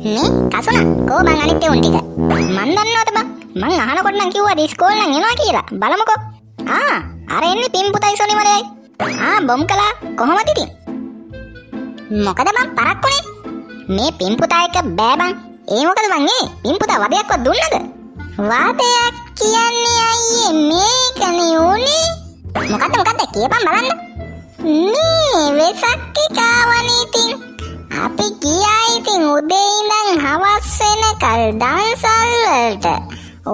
මේ කසුණා කෝ බං අනිත් එවුන් ටික? මන් දන්නවද බං? මං අහනකොට නම් කිව්වා ඉස්කෝලේ නම් එනවා කියලා. බලමුකෝ. ආ අර එන්නේ පින්පුතයි සොනිමලයයි. ආ බොම් කළා කොහොමද ඉතින්? මොකද බං පරක්කුනේ? මේ පින්පුතා එක බෑ බං. ඒ මොකද බං ඒ පින්පුතා වදයක්වත් දුන්නද? වදයක් කියන්නේ අයියේ මේකනේ උනේ. මොකද්ද මොකද්ද කියපන් බලන්න. මේ වෙසක් එක ආවනේ ඉතින්. අපි ගියා ඉතින් උදේ ඉඳන් හවස් වෙනකල් දන්සල් වලට.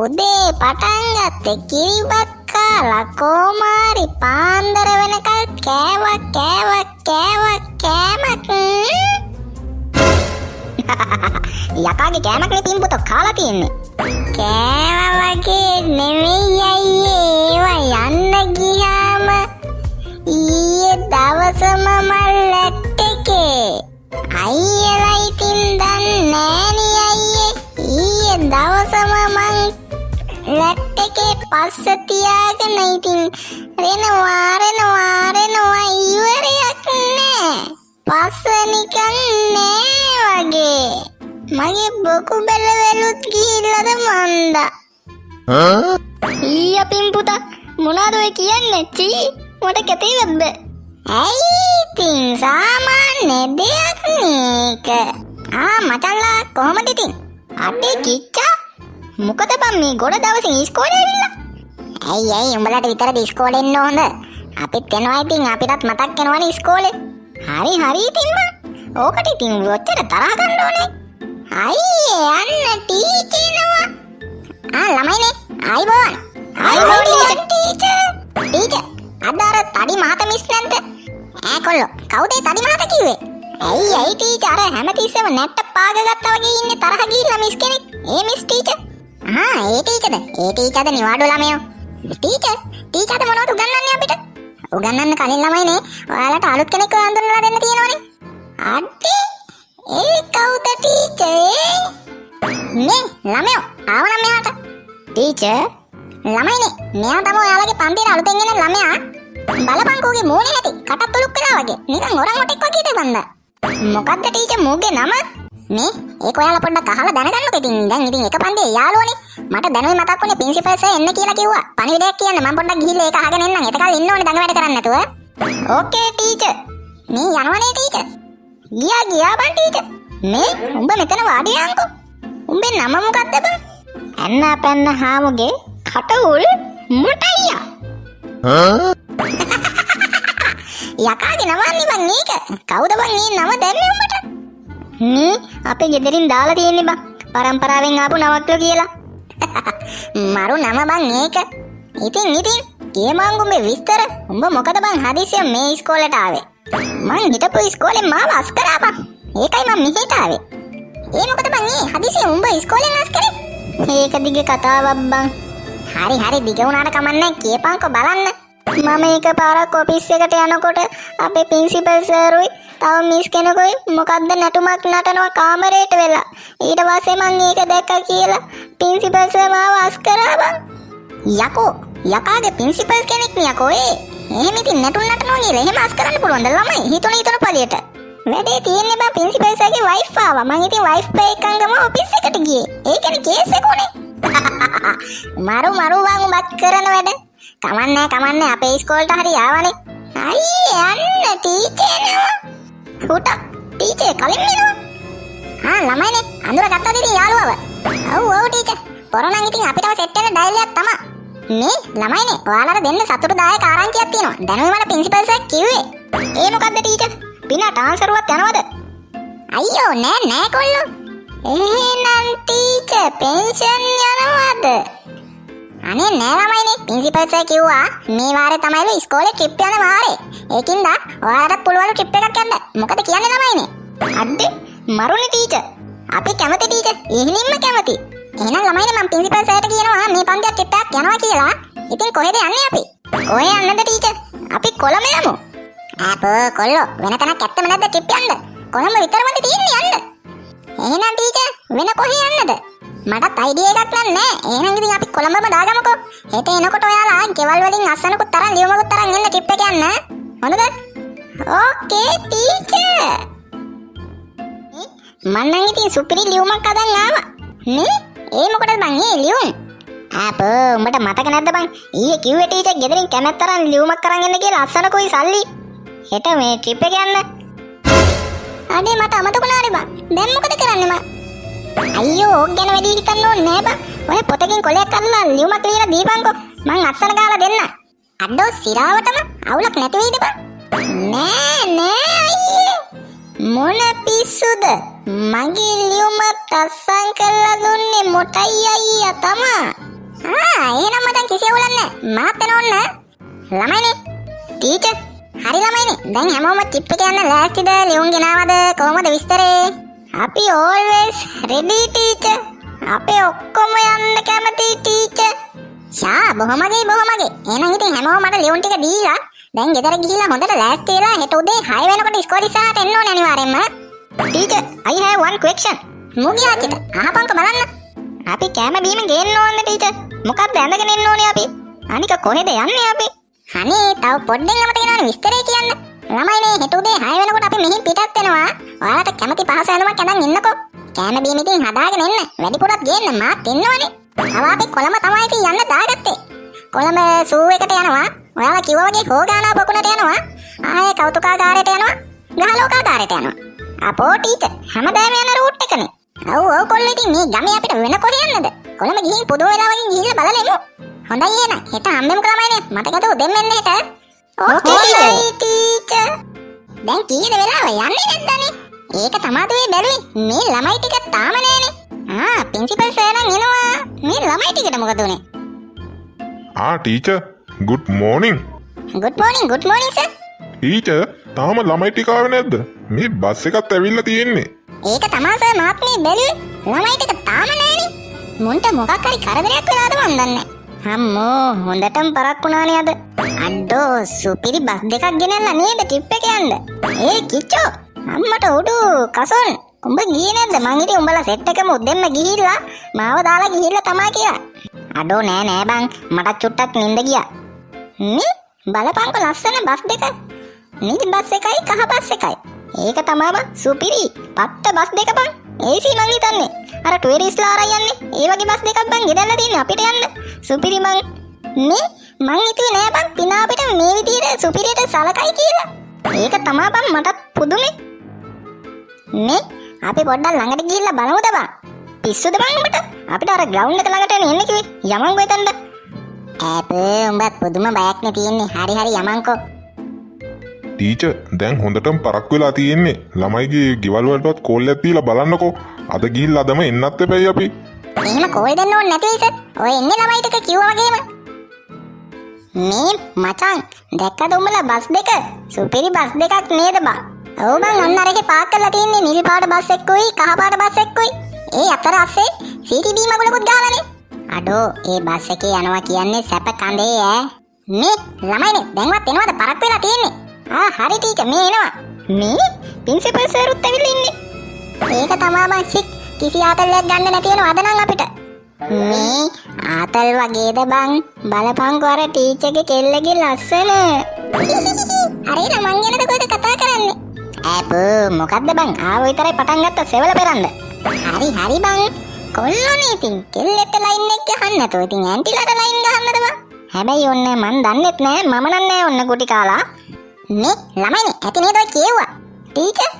උදේ පටන් ගත්තේ කිරිබත් කාලා කොමාරි පාන්දර වෙනකල් කෑවා කෑවා කෑවා කෑමක්. යකාගේ කෑමක් නේ පින්පුතෝ කාලා තියෙන්නේ. කෑවා වගේ නෙමෙයි අයියේ, ඒවා යන්න ගියාම ඊයේ දවසම මල් ලැට් එකේ. අයියලා ඉතින් දන්නේ නෑනේ අයියේ, ඊයේ දවසම මං ලැට් එකේ පස්ස තියාගෙන ඉතින් රෙනවා රෙනවා රෙනවා, ඉවරයක් නෑ. පස්ස නිකන් නෑ වගේ. මගේ බොකු බැලවැලුත් ගිහිල්ලාද මන්දා. ඊයා පින්පුතා, මොනවාද ඔය කියන්නේ? චී, මට කැතේවත් බෑ. ඇයි ඉතින්, සාමාන්‍ය දෙයක් නේක. ආ මචංලා, කොහමද ඉතින්? අඩේ කිච්චා, මොකද බං මේ ගොඩ දවසින් ඉස්කෝලේ ඇවිල්ලා? ඇයි ඇයි, උඹලට විතරද ඉස්කෝලේ එන්න හොඳ? අපිත් එනවා ඉතින්, අපිටත් මතක් වෙනවනේ ඉස්කෝලේ. හරි හරි ඉතින් බං. ඕකට ඉතින් ඔච්චර තරහ ගන්න ඕනේ. අයියේ අන්න ටීචර් එනවා. ආ ළමයිනේ, ආයිබෝවන්. ආයිබෝවන් ටීචර්. ටීචර්, අද අර තඩි මහත මිස් නැන්ද? ඈ කොල්ලෝ, කවුද ඒ තඩි මහත කිව්වේ? ඇයි ඇයි ටීචර්, අර හැමතිස්සෙම නැට්ට පාග ගත්තා වගේ ඉන්නේ තරහ ගිහිල්ලා මිස් කෙනෙක්. ඒ මිස් ටීචර්. ආ ඒ ටීචර්ද? ඒ ටීචර්ද නිවාඩු ළමයෝ. ටීචර්, ටීචර්ද මොනවද උගන්වන්නේ අපිට? උගන්වන්න කලින් ළමයිනේ, ඔයාලට අලුත් කෙනෙක්ව හඳුන්වලා දෙන්න තියෙනවනේ. අඩේ ඒ කවුද ටීචර් ඒ? මේ ළමයෝ ආව නම් මෙහාට. ටීචර්, ළමයිනේ, මෙයා තමයි ඔයාලගේ පන්තියට අලුතෙන් එන ළමයා. බලපන්කෝගේ මූණේ හැටි, කටත් උලුක් වෙලා වගේ. නිකන් හොරන් හොටෙක් වගේ ඉතින් බන්දා. මොකද්ද ටීචර් මූගේ නම? මේ ඒක ඔයාලා පොඩ්ඩක් අහලා දැනගන්නකෝ ඉතින්. දැන් ඉතින් එක පන්තියේ යාළුවනේ. මට දැනුයි මතක් වුණේ ප්‍රින්සිපල් සර් එන්න කියලා කිව්වා. පණිවිඩයක් කියන්න මම පොඩ්ඩක් ගිහිල්ලා ඒක අහගෙන එන්නම්. එතකල් ඉන්න ඕනේ දඟ වැඩ කරන්න නැතුව. ඕකේ ටීචර්. මේ යනවනේ ටීචර්. ගියා ගියා බං ටීචර්. මේ උඹ මෙතන වාඩි වෙනකෝ. උඹේ නම මොකද්ද බං? ඇන්න පැන්න හාමුගේ කටවුල් මොටයියා. යකාගේ නමන්නේ බං ඒක. කවුද බං මේ නම දැම්මේ උඹට? මේ අපේ ගෙදරින් දාලා තියෙන්නේ බං. පරම්පරාවෙන් ආපු නමක්ලු කියලා. මරු නම බං ඒක. ඉතින් ඉතින් කියමන් උඹේ විස්තර. උඹ මොකද බං හදිසියෙන් මේ ඉස්කෝලේට ආවේ? මං හිටපු ඉස්කෝලේ මාව අස් කරා බං. ඒකයි මං මෙහෙට ආවේ. ඒ මොකද බං ඒ හදිසියෙන් උඹ ඉස්කෝලෙන් අස් කරේ? ඒක දිග කතාවක් බං. හරි හරි, දිග වුණාට කමන්නේ, කියපන්කෝ බලන්න. මම එක පාරක් ඔෆිස් එකට යනකොට අපේ ප්‍රින්සිපල් සර්ුයි තව මිස් කෙනෙකුයි මොකද්ද නැටුමක් නටනවා කාමරේට වෙලා. ඊට පස්සේ මං ඒක දැක්කා කියලා ප්‍රින්සිපල් සර් මාව අස් කරා බං. යකෝ, යකාගේ ප්‍රින්සිපල් කෙනෙක් නේ යකෝ ඒ. එහෙම ඉතින් නැටුම් නටනවා කියලා එහෙම අස් කරන්න පුළුවන්ද ළමයි? හිතුණ හිතුණ පළියට. වැඩේ තියෙන්නේ බං, ප්‍රින්සිපල් සර්ගේ වයිෆ් ආවා. මං ඉතින් වයිෆ් එක්කන් ගම ඔෆිස් එකට ගියේ. ඒ කියන්නේ කේස් එක උනේ. මරු මරු බං උඹත් කරන වැඩ. කමන්නෑ කමන්නෑ, අපේ ඉස්කෝලේට හරි ආවනේ. අයියේ අන්න ටීචර් එනවා. හුටක් ටීචර් කලින් එනවා. ආ ළමයිනේ, අඳුර ගත්තද ඉතින් යාළුවව? ඔව් ඔව් ටීචර්. පොර නම් ඉතින් අපිටම සෙට් වෙන ඩයල් එකක් තමා. මේ ළමයිනේ, ඔයාලට දෙන්න සතුටුදායක ආරංචියක් තියෙනවා. දැනුයි මට ප්‍රින්සිපල් සර් කිව්වේ. ඒ මොකද්ද ටීචර්? පිනා ට්‍රාන්ස්ෆරුවක් යනවද? අයියෝ නෑ නෑ කොල්ලෝ. එහෙනම් ටීචර් පෙන්ෂන් යනවද? අනේ නෑ ළමයිනේ, ප්‍රින්සිපල් සර් කිව්වා මේ වාරේ තමයිලු ඉස්කෝලේ ට්‍රිප් යන වාරේ. ඒකින්ද ඔයාලටත් පුළුවන්ලු ට්‍රිප් එකක් යන්න. මොකද කියන්නේ ළමයිනේ? අඩේ මරුනේ ටීචර්. අපි කැමති ටීචර්. ඉහිලින්ම කැමති. එහෙනම් ළමයිනේ, මං ප්‍රින්සිපල් සර්ට කියනවා මේ පන්තියක් ට්‍රිප් එකක් යනවා කියලා. ඉතින් කොහෙද යන්නේ අපි? කොහෙ යන්නද ටීචර්? අපි කොළඹ යමු. ආපෝ කොල්ලෝ, වෙන තැනක් ඇත්තම නැද්ද ට්‍රිප් යන්න? කොළඹ විතරමද තියෙන්නේ යන්න? එහෙනම් ටීචර් වෙන කොහෙ යන්නද? මටත් අයිඩියා එකක් නම් නෑ. එහෙනම් ඉතින් අපි කොළඹම දාගමුකෝ. හෙට එනකොට ඔයාලා ගෙවල් වලින් අස්සනකුත් තරන් ලියුමකුත් අරන් එන්න ට්‍රිප් එක යන්න. හොඳද? ඕකේ ටීචර්. මං නම් ඉතින් සුපිරි ලියුමක් හදන් ආවා. නේ? ඒ මොකටද බං ඒ ලියුම්? අපෝ උඹට මතක නැද්ද බං? ඊයේ කිව්වේ ටීචර් ගෙදරින් කැමැත්ත තරම් ලියුමක් අරන් එන්න කියලා අස්සනකුයි සල්ලි. හෙට මේ ට්‍රිප් එක යන්න. අනේ මට අමතක වුණානේ බං. දැන් මොකද කරන්නේ මං? අයියෝ ඕක ගැන වැඩි හිතන්න ඕනේ නෑ බං. ඔය පොතකින් කොලයක් අරලා ලියුමක් ලියලා දීපන්කෝ. මං අස්සන ගාලා දෙන්න. අඩෝ සිරාවටම අවුලක් නැති වෙයිද බං? නෑ නෑ අයියේ. මොන පිස්සුද? මගේ ලියුමත් අස්සන් කරලා දුන්නේ මොටයි අයියා තමා. ආ එහෙනම් මචං කිසි අවුලක් නෑ. මාත් එන ඕන්න. ළමයිනේ. ටීචර් හරි ළමයිනේ. දැන් හැමෝම ට්‍රිප් එක යන්න ලෑස්තිද? ලියුම් ගෙනාවද? කොහොමද විස්තරේ? අපි always ready teacher. අපි ඔක්කොම යන්න කැමති ටීචර්. ෂා බොහොමගේ බොහොමගේ. එහෙනම් ඉතින් හැමෝම මට ලියුම් ටික දීලා දැන් ගෙදර ගිහිල්ලා හොඳට ලෑස්ති වෙලා හෙට උදේ 6 වෙනකොට ඉස්කෝලේ ඉස්සරහට එන්න ඕනේ අනිවාර්යෙන්ම. Teacher, I have one question. මුගියාචිට අහපන්කෝ බලන්න. අපි කෑම බීම ගේන්න ඕනේ ටීචර්. මොකක්ද ඇඳගෙන එන්න ඕනේ අපි? අනික කොහෙද යන්නේ අපි? අනේ තව පොඩ්ඩෙන් අමතක වෙනවනේ විස්තරේ කියන්න. ළමයිනේ හෙට උදේ 6 වෙනකොට අපි මෙහින් පිටත් වෙනවා. ඔයාලට කැමති පහසු ඇඳුමක් ඇඳන් ඉන්නකෝ. කෑම බීම ඉතින් හදාගෙන එන්න. වැඩිපුරත් ගේන්න මාත් එන්නවනේ. තව අපි කොළඹ තමයි ඉතින් යන්න දාගත්තේ. කොළඹ සූ එකට යනවා. ඔයාලා කිව්වා වගේ හෝගානා පොකුණට යනවා. ආයේ කෞතුකාගාරයට යනවා. ග්‍රහලෝකාගාරයට යනවා. අපෝ ටීචර් හැමදාම යන රූට් එකනේ. ඔව් ඔව් කොල්ලෝ ඉතින් මේ ගමේ අපිට වෙන කොහෙ යන්නද? කොළඹ ගිහින් පුදුම වෙලාවකින් ගිහිල්ලා බලලා එමු. හොඳයි එහෙනම් හෙට හම්බෙමුකෝ ළමයිනේ. මතකද උදෙන්ම එන්න හෙට? ඕකේ ටීචර්. දැන් කීයද වෙලාව යන්නේ නැද්ද අනේ? ඒක තමා දුවේ බැලුවේ. මේ ළමයි ටික තාම නෑනේ. ආ ප්‍රින්සිපල් සර් නම් එනවා. මේ ළමයි ටිකට මොකද උනේ? ආ teacher, good morning. Good morning, good morning sir. Teacher, තාම ළමයි ටික ආවේ නැද්ද? මේ බස් එකත් ඇවිල්ලා තියෙන්නේ. ඒක තමා සර් මාත් මේ බැලුවේ. ළමයි ටික තාම නෑනේ. මුන්ට මොකක් හරි කරදරයක් වෙලාද මන් දන්නේ. අම්මෝ හොඳටම පරක්කු වුණානේ අද. අඩෝ සුපිරි බස් දෙකක් ගෙනල්ලා නේද ට්‍රිප් එක යන්න. ඒ කිච්චෝ අම්මට උඩු කසොන් උඹ ගියේ නැද්ද? මං හිටියේ උඹලා සෙට් එකම උදෙන්ම ගිහිල්ලා මාව දාලා ගිහිල්ලා තමා කියලා. අඩෝ නෑ නෑ බං මටත් චුට්ටක් නින්ද ගියා. මේ බලපංකො ලස්සන බස් දෙක. නිල් බස් එකයි කහ බස් එකයි. ඒක තමා බං සුපිරි පට්ට බස් දෙක බං. ඒසි මං හිතන්නේ. අර ටුවරිස්ට්ලා අරන් යන්නේ. ඒ වගේ බස් දෙකක් බං ගෙදල්ලා තියෙන්නේ අපිට යන්න. සුපිරි බං. මේ මං හිතුවේ නෑ බං පිනා අපිට මේ විදියට සුපිරියට සලකයි කියලා. ඒක තමා බං මටත් පුදුමේ. මේ අපි පොඩ්ඩක් ළඟට ගිහිල්ලා බලමුද බං? පිස්සුද බං උඹට? අපිට අර ග්‍රවුන්ඩ් එක ළඟට එන්න කිව්වේ. යමන්කෝ එතනට. ඈප උඹත් පුදුම බයක් නේ තියෙන්නේ. හරි හරි යමන්කෝ. ටීචර්, දැන් හොඳටම පරක්කු වෙලා තියෙන්නේ. ළමයිගේ ගෙවල් වලටවත් කෝල් එකක් දීලා බලන්නකෝ. අද ගිහිල්ලා අදම එන්නත් එපැයි අපි. එහෙම කෝල් දෙන්න ඕනේ නැති වෙයි සර්. ඔය එන්නේ ළමයි ටික කිව්වා වගේම. මේ මචං දැක්කද උඹලා බස් දෙක? සුපිරි බස් දෙකක් නේද බං? ඔව් බං අන්න අර එකේ පාක් කරලා තියෙන්නේ නිල් පාට බස් එක්කුයි කහ පාට බස් එක්කුයි. ඒ අතර අස්සේ CTB මගුලකුත් ගහලානේ. අඩෝ ඒ බස් එකේ යනවා කියන්නේ සැප කඳේ ඈ. මේ ළමයිනේ දැන්වත් එනවද පරක් වෙලා තියෙන්නේ? ආ හරි ටීචර් මේ එනවා. මේ ප්‍රින්සිපල් සර් උත් ඇවිල්ලා ඉන්නේ. ඒක තමා බං සික් කිසි ආතල්යක් ගන්න නැති වෙනවා අද නම් අපිට. මේ ආතල් වගේද බං බලපංකෝ අර ටීචර්ගේ කෙල්ලගේ ලස්සන. අර මං ගැනද කොහෙද කතා කරන්නේ? ඈපෝ මොකද්ද බං ආව විතරයි පටන් ගත්ත සෙවල පෙරන්න. හරි හරි බං කොල්ලෝනේ ඉතින් කෙල්ලෙක්ට ලයින් එක ගහන්න නැතුව ඉතින් ඇන්ටිලාට ලයින් ගහන්නද බං? හැබැයි ඔන්න මං දන්නෙත් නෑ මම නම් නෑ ඔන්න ගුටි කාලා. මේ ළමයිනේ ඇති නේද ඔය කියෙව්වා? ටීචර්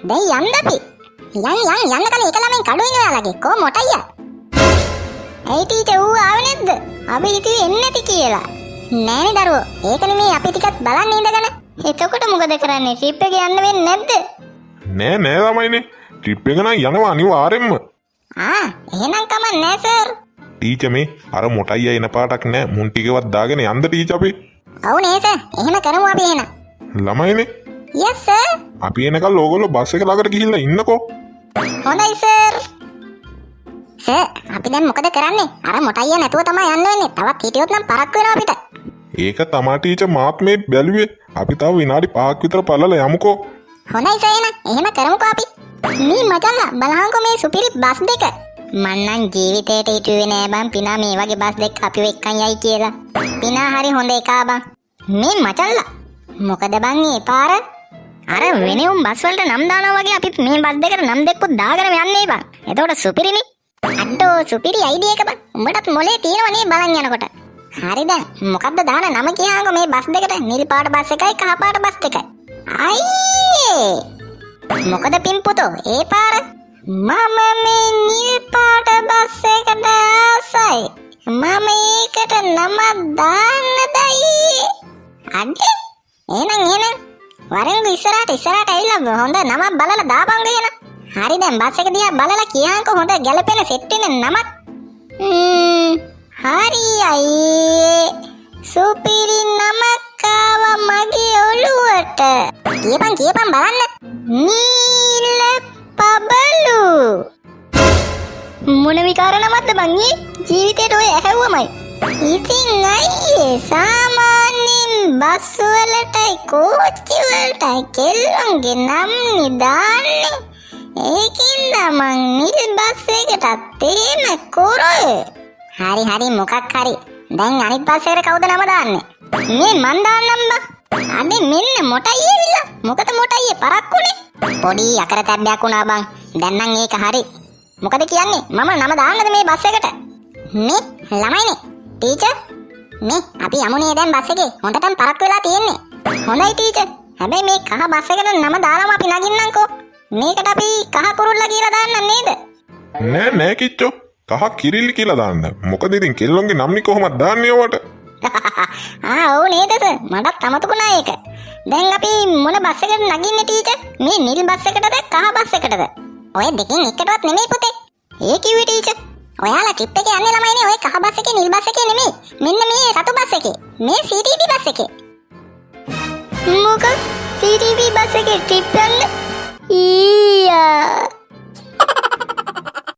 දැන් යන්න අපි. යන් යන් යන්න කලින් එක ළමයින් කඩු ඉන්නේ ඔයාලගේ. කෝ මොටයියා? ඇයි ටීචර් ඌ ආවේ නැද්ද? අපි හිතුවේ එන්නේ නැති කියලා. නෑනේ දරුවෝ. ඒක නෙමෙයි අපි ටිකක් බලන්න ඉඳගෙන. එතකොට මොකද කරන්නේ? ට්‍රිප් එක යන්න වෙන්නේ නැද්ද? නෑ නෑ ළමයිනේ. ට්‍රිප් එක නම් යනවා අනිවාර්යෙන්ම. ආ එහෙනම් කමක් නෑ සර්. ටීචර් මේ අර මොටයියා එන පාටක් නෑ. මුන් ටිකවත් දාගෙන යන්න ටීචර් අපි. ඔව් නේ සර්. එහෙම කරමු අපි එහෙනම්. ළමයිනේ යස් සර්. අපි එනකල් ඕගොල්ලෝ බස් එක ළඟට ගිහිල්ලා ඉන්නකෝ. හොඳයි සර්. සර් අපි දැන් මොකද කරන්නේ? අර මොටයියා නැතුව තමයි යන්න වෙන්නේ. තවත් හිටියොත් නම් පරක්කු වෙනවා අපිට. ඒක තමා ටීචර් මාත් මේ බැලුවේ. අපි තව විනාඩි 5ක් විතර පල්ලලා යමුකෝ. හොඳයි සර් එහෙනම්. එහෙම කරමුකෝ අපි. මේ මචංලා බලහන්කෝ මේ සුපිරි බස් දෙක. මං නම් ජීවිතේට හිතුවේ නෑ බං පිනා මේ වගේ බස් දෙක අපිව එක්කන් යයි කියලා. පිනා හරි හොඳ එකා බං. මේ මචංලා මොකද බං ඒ පාර? අර වෙන උන් බස් වලට නම් දානවා වගේ අපිත් මේ බස් දෙකට නම් දෙකකුත් දාගෙන යන්නේ බං. එතකොට සුපිරිනේ. අඩෝ සුපිරි අයිඩියා එක බං. උඹටත් මොලේ තියෙනව නේ බලන් යනකොට. හරි දැන් මොකද්ද දාන නම කියහන්කෝ මේ බස් දෙකට? නිල් පාට බස් එකයි කහ පාට බස් දෙකයි. අයියේ, මොකද පිම්පුතෝ ඒ පාර? මම මේ නිල් පාට බස් එකට ආසයි. මම ඒකට නමක් දාන්නද අයියේ? අඩේ, එහෙනම් එහෙනම් වරෙන්කෝ ඉස්සරහට ඉස්සරහට ඇවිල්ලා හොඳ නමක් බලලා දාපන්කෝ එහෙනම්. හරි දැන් බස් එක දිහා බලලා කියහන්කෝ හොඳ ගැලපෙන සෙට් වෙන නමක්. හරි අයියේ, සුපිරි නමක් ආවා මගේ ඔළුවට. කියපන් කියපන් බලන්න. නීල පබලු. මොන විකාර නමක්ද බං ඊ? ජීවිතේට ඔය ඇහැව්වමයි. ඉතින් අයියේ, සාමාන්‍යයෙන් බස් වලටයි කෝච්චි වලටයි කෙල්ලොන්ගේ නම් නේ දාන්නේ. ඒකින්ද මං නිල් බස් එකටත් එහෙම කරේ. හරි හරි, මොකක් හරි. දැන් අනිත් බස් එකට කවුද නම දාන්නේ? මේ මං දාන්නම් බං. අනේ මෙන්න මොටයි ඇවිල්ලා. මොකද මොටයි පරක්කුනේ? පොඩි අකරතැබ්බයක් වුණා බං. දැන් නම් ඒක හරි. මොකද කියන්නේ, මම නම දාන්නද මේ බස් එකට? මේ ළමයිනේ, ටීචර්, මේ අපි යමුනේ දැන් බස් එකේ. හොඳටම පරක්කු වෙලා තියෙන්නේ. හොඳයි ටීචර්. හැබැයි මේ කහ බස් එකට නම දාලාම අපි නගින්නම්කෝ. මේකට අපි කහ කුරුල්ලා කියලා දාන්නම් නේද? නෑ නෑ කිච්චෝ, කහ කිරිල්ලි කියලා දාන්න. මොකද ඉතින් කෙල්ලොන්ගේ නම් නේ කොහොමද දාන්නේ ඔයාට? ආ ඔව් නේද සර්, මටත් අමතකුණා ඒක. දැන් අපි මොන බස් එකටද නගින්නේ ටීචර්? මේ නිල් බස් එකටද කහ බස් එකටද? ඔය දෙකෙන් එකටවත් නෙමෙයි පුතේ. ඒ කිව්වේ ටීචර්. ඔයාලා ට්‍රිප් එකේ යන්නේ ළමයිනේ ඔය කහ බස් එකේ නිල් බස් එකේ නෙමෙයි. මෙන්න මේ රතු බස් එකේ. මේ CTV bus එකේ. මොකක්, CTV bus එකේ ට්‍රිප් යන්න? ඊයා.